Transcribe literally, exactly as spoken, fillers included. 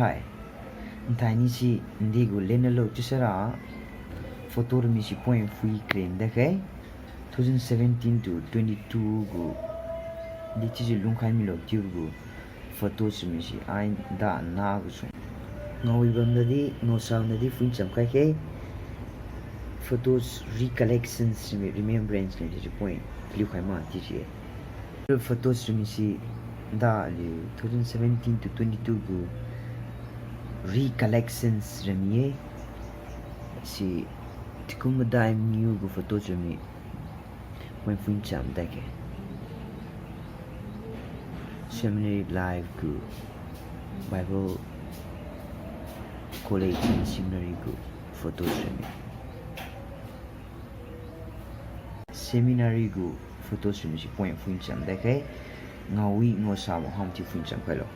Hai. Nthaini si nde gu lenalo chiusara photo rami si point phui kren dakhe. Two thousand seventeen to twenty-two gu di chiujiu lungkhai milo chiu gu photo rami si ai da na gu sung. Ngaowi bam nadi, ngaosa nadi phuincham khai khe. Photos recollections rami remembrance ni chiujiu point liukhai ma chiujiu-e. Photos rami si da aliu two thousand seventeen to twenty-two gu recollections rami-e. Si tikum madai mangiu gu photos rami point phuincham dakhe. Seminary life gu, Bible College and Seminary gu photos rami. Seminary gu photos rami si point phuincham dakhe. Ngaowi ngaosabo ham thiu phuincham khailo.